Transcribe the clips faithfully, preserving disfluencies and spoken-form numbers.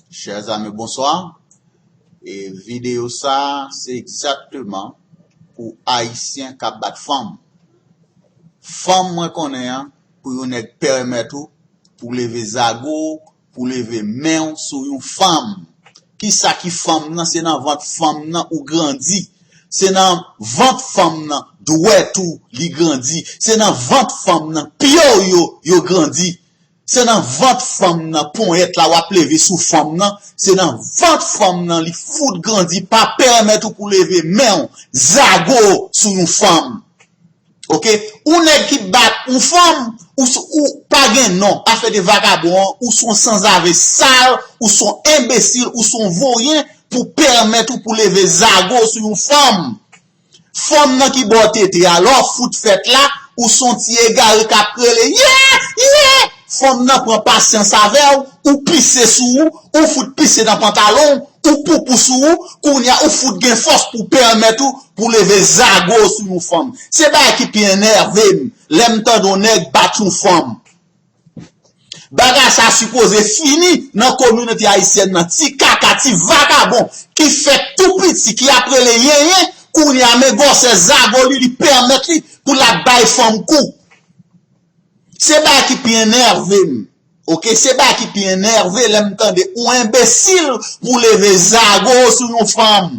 Chers amis, bonsoir. E videyo sa a, se egzakteman pou Ayisyen k ap bat fanm. Fanm mwen konnen an, pou yon nèg pèmèt ou, pou leve zago w, pou leve men w sou yon fanm. Kisa ki fanm nan? Se nan vant fanm nan ou grandi. Se nan vant fanm nan dwèt ou li grandi. Se nan vant fanm nan pye w yo, yo grandi. Se nan vant fanm nan ponyèt la w ap leve sou fanm nan. Se nan vant fanm nan li fout grandi, pa pèmèt ou pou leve men w, zago w sou yon fanm. Oke? Ou nèg ki bat yon fanm, ou, s- ou pa gen non, afè de vakabon an, ou s on sanzave sal, ou s on enbesil, ou s on voryen pou pèmèt ou pou leve zago w sou yon fanm. Fanm nan ki ba w tete a, lè w fout fèt la, ou s on ti egare k ap rele, ye, ye! Fanm nan pran pasyans avè w, ou pise sou ou, ou fout pise nan pantalon w, ou poupou sou ou, kounye a ou fout gen fòs pou pèmèt ou pou leve zago w sou yon fanm. Se bagay ki pi enève m, lè m tande yon nèg bat yon fanm. Bagay sa sipoze fini nan kominote ayisyèn nan. Ti kaka, ti vakabon ki fèt tou piti, ki ap rele yenyen, kounye a men gwosè zago li, li pèmèt li pou l ap bay fanm kou. Se bagay ki pi enève m. Oke, se bagay ki pi enève lè m tande ou enbesil pou leve zago w sou yon fanm.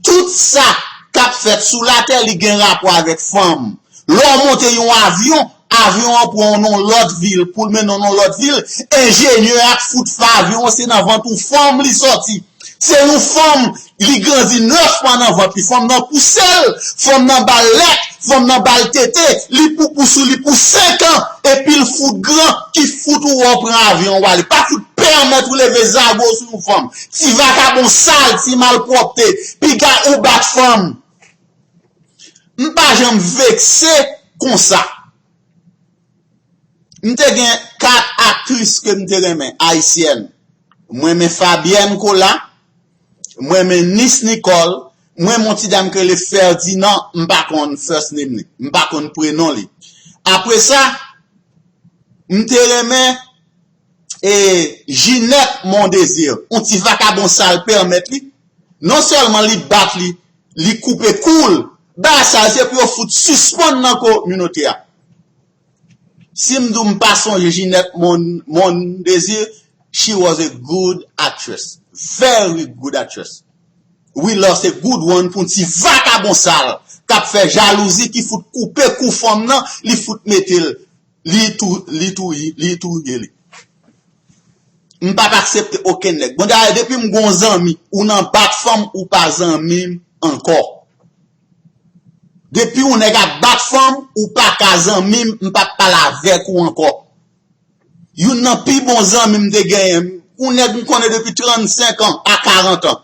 Tout sa k ap fèt sou latè, li gen rapò avèk fanm. Lè w monte yon avyon, avyon an pran w nan yon lòt vil, pou l mennen w nan yon lòt vil, enjenyè a k fout fè avyon an, se nan vant yon fanm li sòti. Se yon fanm, li grandi nèf mwa nan vant li, fanm nan pouse l, fanm nan ba l lèt, fanm nan ba l tete, li poupou sou li pou senk an, epi l fout gran, ki fout ou wè w pran avyon w ale. Pa fout pèmèt ou leve zago w sou yon fanm. Ti vakabon sal, ti malpwòpte, piga ou bat fanm. M pa janm vekse konsa. M te gen kat aktris ke m te renmen, ayisyèn. Mwen renmen Fabienne Colas, mwen renmen Nice Nicole, mwen renmen yon ti dam ki rele Ferdinand, m pa konn first name li, m pa konn prenon li. Apre sa, m te renmen e Ginette Mondésir, yon ti vakabon sal pèmèt li. Non sèlman li bat li, li koupe kou l. Bagay sa se pou yo fout sispann nan kominote a. Si m di w m pa sonje Ginette Mon- Mondésir, she was a good actress. Very good actress. We lost a good one pou ti vakabon sal k ap fè jalouzi, ki fout koupe kou fanm nan, li fout mete l, li tou, li touye, li touye li. M p ap aksepte okenn nèg. Bon, dayè, depi m gon zanmi, ou nan bat fanm, ou pa zanmi m ankò. Depi yon nèg ap bat fanm, ou pa ka zanmi m, m p ap pale avèk ou ankò. Youn nan pi bon zanmi m te genyen, yon nèg m konnen depi trannsenk an a karant an.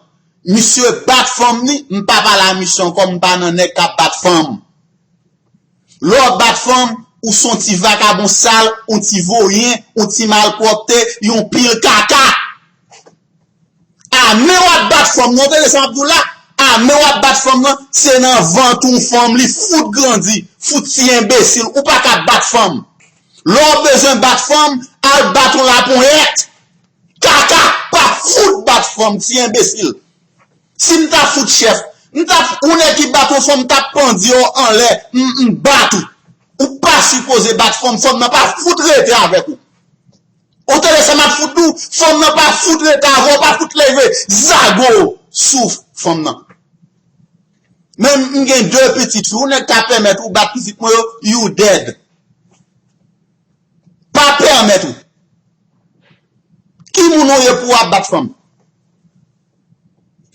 Misye bat fanm ni, m pa pale a misye ankò, m pa nan nèg k ap bat fanm. Lè w ap bat fanm, ou s on ti vakabon sal, yon ti voyen, yon ti malpwòpte, yon pil kaka. A men w ap bat fanm nan, w tande sa m ap di w la? A men w ap bat fanm nan, se nan vant yon fanm li fout grandi, fout ti enbesil, ou pa ka bat fanm. Lè w bezwen bat fanm, al bat yon laponyèt. Kaka, pa fout bat fanm, ti enbesil. Si m ta fout chèf, m ta, ou nèg ki bat yon fanm, m t ap pandye w anlè, m, m bat ou. Ou pa sipoze bat fanm, fanm nan pa fout rete avèk ou. Ou tande sa m ap fout di w? Fanm nan pa fout rete avè w, pa fout leve zago w sou fanm nan. Men m gen de pitit fi, ou nèg ka pèmèt ou bat pitit mwen yo, you dead. Pa pèmèt ou. Ki moun ou ye pou w ap bat fanm?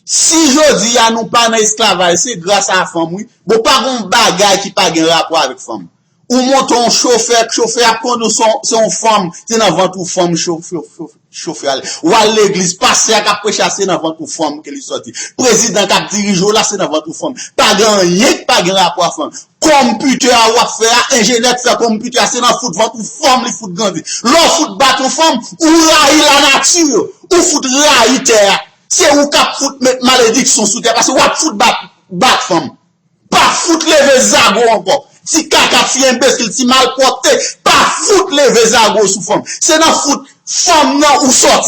Si jodi a nou pa nan esklavaj, se gras a fanm, wi. Bon, pa gon bagay ki pa gen rapò avèk fanm. Ou monte yon chofè, chofè ap kondwi, se yon, se yon fanm, se nan vant yon fanm cho- cho- cho- chofè ale. W al legliz, pastè a k ap preche a, se nan vant yon fanm ke li sòti. Prezidan k ap dirije w la, se nan vant yon fanm. Pa gen anyen ki pa gen rapò a fanm. Konpitè a w ap fè a, enjenyè k fè konpitè a, se nan fout vant yon fanm li fout grandi. Lè w fout bat yon fanm, ou rayi lanati, ou fout rayi tè a. Se ou k ap fout met malediksyon sou tè, paske w ap fout bat, bat fanm. Pa fout leve zago w ankò. Ti kaka, ti enbesil, ti malpwòpte, pa fout leve zago w sou fanm. Se nan fout fanm nan ou sòti.